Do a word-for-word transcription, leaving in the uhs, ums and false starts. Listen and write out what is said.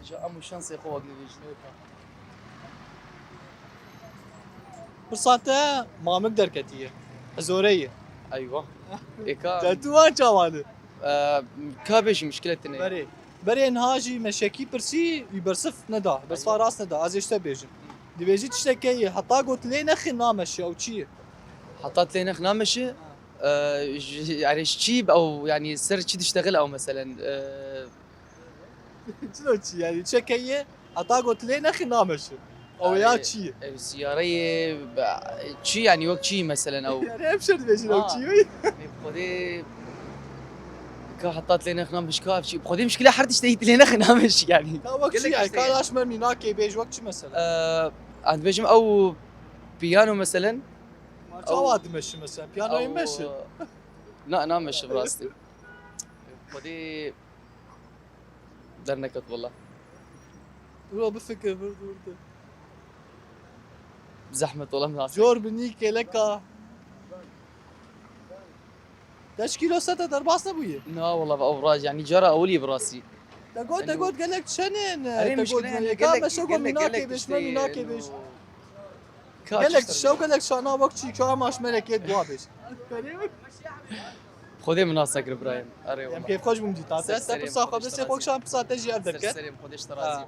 Ji em û şansê xwe wek dibêjin. Pirsa te mamik derketiye. Hezore ye. Eywa. Êka. Te tu wan çawa de? Ee, ka bêjim muşkilet tine. Berê. Berê niha jî meşekî pirsî, wî bersiv neda. Bersiva rast neda. Ez ê ji te bêjim. Dibêjî tiştekê ye. Heta got lê nexê nameşe ew çi ye? Heta lê nex nameşe. Ee, ji- yani ji çi ew yani ser çi diştexil ew meselen. Ee, Çilo çi yani çekeye heta got lê nexi nameşi. Ew ya Yani- çi ye? Ev siyareyê çi yani yok çi meselen ew. Yani hep şey dibêjin ew Ha. çi ye? Xwedê ka heta lê nex nameş ka ev çi. Xwedê muşkile her tiştê lê nex nameş yani. Ya wek çi Gelek yani işte ka yani. laş me mînakê bêj wek çi mesela? Ee, ez dibêjim ew piyano meselen. Çawa dimeşi mesela? Piyanoyê Ew- meşi. Na, nameşi bi rastî. Xwedê derneket wala. Bro bifikir bir dur dur. Zehmet wala min asê. Cor binî kêleka. Deş kîlo sete derbas nebûye. Na wala ew raj yani cara ewilî bi rastî. Te got te Alo. Got gelek çenên. Erê Te muşkile got yani yeka gelek meşe got gelek mînakê gelek bêj işte. me mînakê bêj. Ka Gelek çiştir- şew gelek şana wek çî ka maş melekê dua bêj. Xwedê min nas nekir birayim. Erê Em wala. kêfxweş bûm dîta. Te Ser te serê pirsa xwe xwe dişte destê xwe razî. kişan pirsa te jî ev Ser derket. serê xwe dişte Ha. razî.